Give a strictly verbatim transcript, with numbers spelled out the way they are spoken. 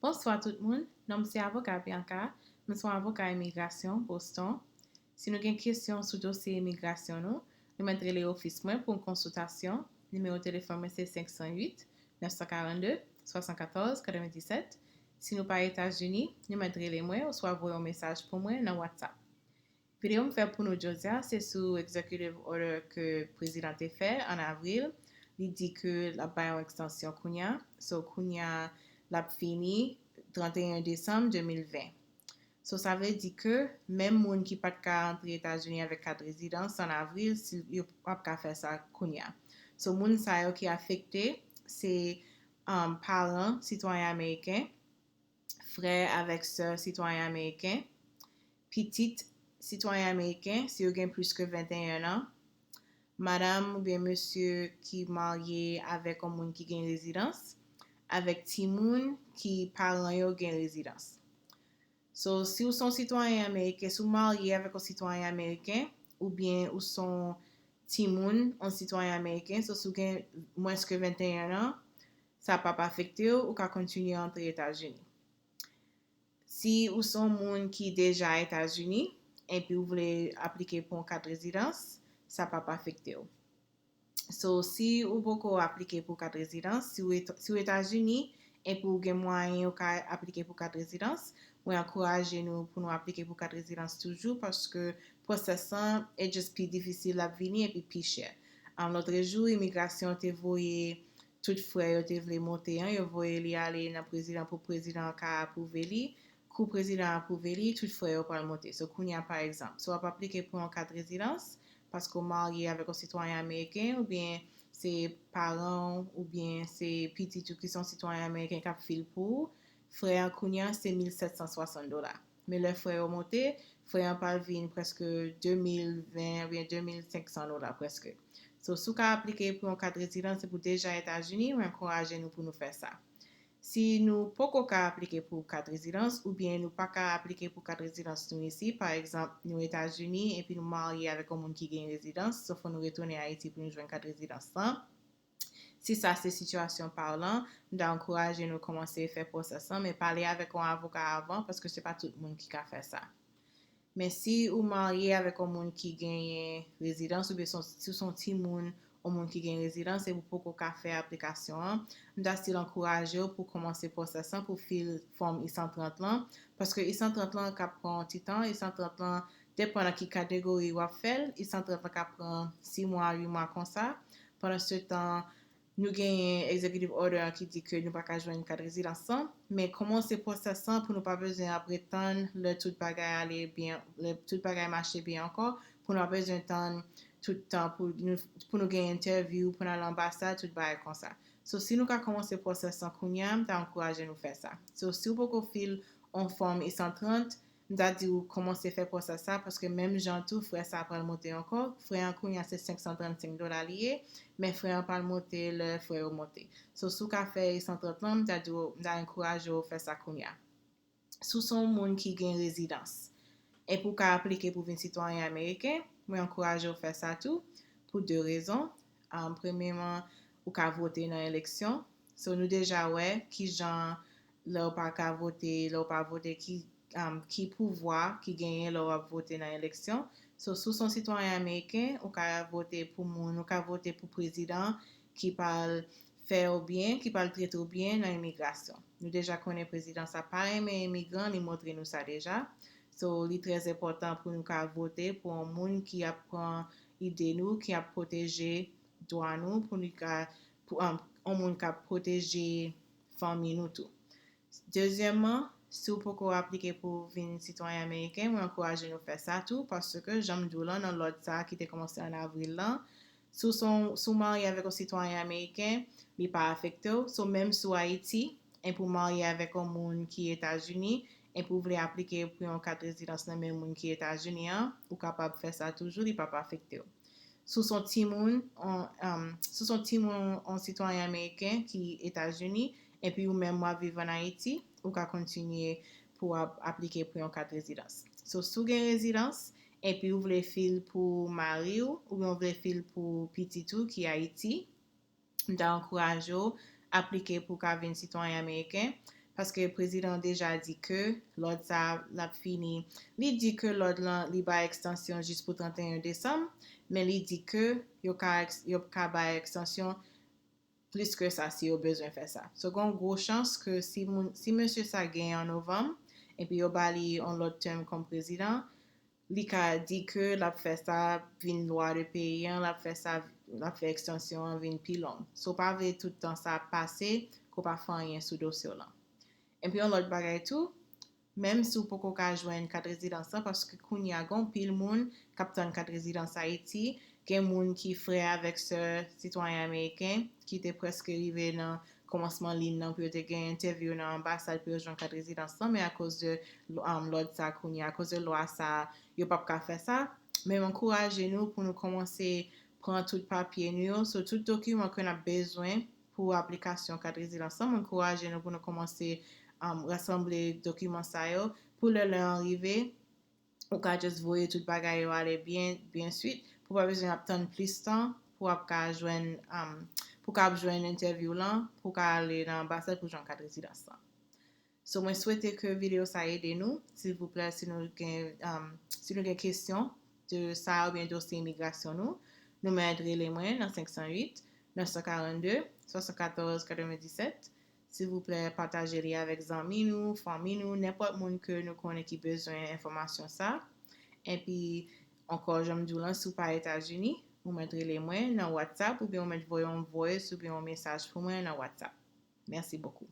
Bonswa tout moun, non m se avoka Bianca, m se yon avoka imigrasyon Boston. Si nou gen kesyon sou dosye imigrasyon nou, nou mèt rele ofis mwen pou yon konsiltasyon. Nimewo telefòn mwen se senk san uit, nèf san karannde, swasannkatòz, katrevenndisèt. Si nou pa Etazini, nou mèt rele mwen oswa voye yon mesaj pou mwen nan WhatsApp. Videyo m fè pou nou jodi a se sou executive order ke prezidan te fè an avril. Li di ke l ap bay yon ekstansyon kounye a. So kounye a l ap fini tranteyen desanm de mil ven. So sa vle di ke menm moun ki pa t ka antre Etazini avèk kat rezidans an avril, si yo p ap ka fè sa kounye a. So moun sa yo ki afekte se um, paran sitwayen ameriken, frè avèk sè sitwayen ameriken, pitit sitwayen ameriken si yo gen plis ke venteyen an, madanm oubyen mesye ki marye avèk yon moun ki gen rezidans, avèk timoun ki paran yo gen rezidans. So si w se yon sitwayen ameriken, si w marye avèk yon sitwayen ameriken, oubyen ou se yon timoun yon sitwayen ameriken, so si w gen mwens ke venteyen an, sa p ap afekte w, ou ka kontinye antre Etazini. Si ou se yon moun ki deja Etazini epi ou vle aplike pou yon kat rezidans, sa p ap afekte w. So si ou poko aplike pou kat rezidans, si w, si w Etazini epi ou gen mwayen ou ka aplike pou kat rezidans, mwen ankouraje nou pou nou aplike pou kat rezidans toujou paske pwosès lan e just pi difisil l ap vini epi pi chè. An lòtrejou imigrasyon te voye tout frè yo te vle monte an, yo voye li ale nan prezidan pou prezidan an ka apwouve li. Kou prezidan an apwouve li, tout frè yo pral monte. So kounye a pa egzanp, si w ap aplike pou yon kat rezidans paske w marye avèk yon sitwayen ameriken oubyen se paran w oubyen se pitit ou ki se yon sitwayen ameriken k ap fil pou ou, frè an kounye a se mil sèt san swasant dola. Men lè frè yo monte, frè an pral vin prèske de mil ven oubyen de mil senk san dola prèske. So si w ka aplike pou yon kat rezidans epi w deja Etazini, mwen ankouraje nou pou nou fè sa. Si nou poko ka aplike pou kat rezidans oubyen nou pa ka aplike pou kat rezidans nou isi, pa egzanp nou Etazini epi nou marye avèk yon moun ki gen rezidans, so fò nou retounen Ayiti pou nou jwenn kat rezidans lan. Si sa se sitiyasyon pa w lan, m ta ankouraje nou kòmanse fè pwosès lan, men pale avèk yon avoka avan paske se pa tout moun ki ka fè sa. Men si ou marye avèk yon moun ki genyen rezidans oubyen si w se yon timoun yon moun ki gen rezidans epi w poko ka fè aplikasyon an, m ta still ankouraje w pou w kòmanse pwosès lan pou fil fòm I san trant lan, paske I san trant lan ka pran yon ti tan. I san trant lan depan nan ki kategori w ap fè l. I san trant lan ka pran sis mwa, uit mwa konsa. Pandansetan, nou genyen executive order an ki di ke nou pa ka jwenn kat rezidans lan, men kòmanse pwosès lan pou nou pa bezwen ap ret tann lè tout bagay ale byen, lè tout bagay mache byen ankò, pou nou pa bezwen tann tout tan pou nou, pou nou gen entèvyou, pou n al anbasad, tout bagay konsa. So si nou ka kòmanse pwosès lan kounye a, m ta ankouraje nou fè sa. So si w poko fil yon fòm I san trant, m ta di w kòmanse fè pwosès sa paske menm jan tou frè sa pral monte ankò. Frè an kounye a se senk san trannsenk dola li ye, men frè an pral monte lè frè yo monte. So si w ka fè I san trant lan, m ta di w, m ta ankouraje w fè sa kounye a. Si w se yon moun ki gen rezidans epi w ka aplike pou vin sitwayen ameriken, mwen ankouraje w fè sa tou pou de rezon. Um, premyeman, ou ka vote nan eleksyon. So nou deja wè kijan lè w pa ka vote, lè w pa vote, ki, um, ki pouvwa ki genyen lè w ap vote nan eleksyon. So si w se yon sitwayen ameriken, ou ka vote pou moun, ou ka vote pou prezidan ki pral fè w byen, ki pral trete w byen nan imigrasyon. Nou deja konnen prezidan sa pa renmen imigran, li montre nou sa deja. So li trè enpòtan pou nou ka vote pou yon moun ki ap pran ide nou, ki ap pwoteje dwa nou, pou nou ka, pou, um, yon moun k ap pwoteje fanmi nou tou. Dezyèmman, si w poko aplike pou vin sitwayen ameriken, mwen ankouraje nou fè sa tou, paske jan m di w lan nan lòd sa a ki te kòmanse an avril lan, si w se yon, si w marye avèk yon sitwayen ameriken, li pa afekte w. So menm si w Ayiti epi w marye avèk yon moun ki Etazini epi w vle aplike pou yon kat rezidans nan men moun ki Etazini an, ou kapab fè sa toujou, li p ap afekte w. Si w se yon timoun, on, um, si w se yon timoun, yon sitwayen ameriken ki Etazini, epi ou menm w ap viv ann Ayiti, ou ka kontinye pou w ap aplike pou yon kat rezidans. So si w gen rezidans epi ou vle fil pou mari w oubyen w vle fil pou pitit ou ki Ayiti, m ta ankouraje w aplike pou w ka vin sitwayen ameriken. Paske prezidan an deja di ke lòd sa l ap fini. Li di ke lòd lan li bay ekstansyon jis pou trannteyen desanm, men li di ke yo ka, yo ka bay ekstansyon plis ke sa si yo bezwen fè sa. So, gen yon gwo chans ke si, moun, si mesye sa genyen an novanm, epi yo ba li yon lòt tèm kòm prezidan, li ka di ke l ap fè sa vin lwa de peyi an, l ap fè sa, l ap fè ekstansyon an vin pi long. So, w pa vle tout tan sa ap pase, ke w pa fè anyen sou dosye w lan. Epi yon lòt bagay tou, menm si w poko ka jwenn kat rezidans lan, paske kounye a gen anpil moun k ap tann kat rezidans Ayiti, gen moun ki frè avèk sè sitwayen ameriken ki te prèske rive nan kòmansman liy nan pou yo te gen entèvyou nan anbasad pou yo jwenn kat rezidans lan, men akoz de um, lòd sa kounye a, akoz de lwa sa, yo p ap ka fè sa. Men m ankouraje nou pou nou kòmanse pran tout papye nou yo, so tout dokiman ke n ap bezwen pou aplikasyon kat rezidans lan, m ankouraje nou pou nou kòmanse um, rasanble dokiman sa yo, pou lè lè an rive, ou ka just voye tout bagay yo ale byen, byen swit, pou pa bezwen ap tann plis tan, pou ap ka jwenn, um, pou ka ap jwenn entèvyou lan, pou ka ale nan anbasad pou jwenn kat rezidans lan. So, mwen swete ke videyo sa ede nou. Silvouplè, si nou gen, um, si nou gen kesyon de sa oubyen dosye imigrasyon nou, nou mèt rele mwen nan senk san uit, nèf san karannde, swasannkatòz katrevenndisèt. Silvouplè, pataje li avèk zanmi nou, fanmi nou, nenpòt moun ke nou konnen ki bezwen enfòmasyon sa. Epi, ankò, jan m di w lan, si w pa Etazini, ou mèt rele mwen nan WhatsApp oubyen ou mèt voye yon voice oubyen yon mesaj pou mwen nan WhatsApp. Merci beaucoup.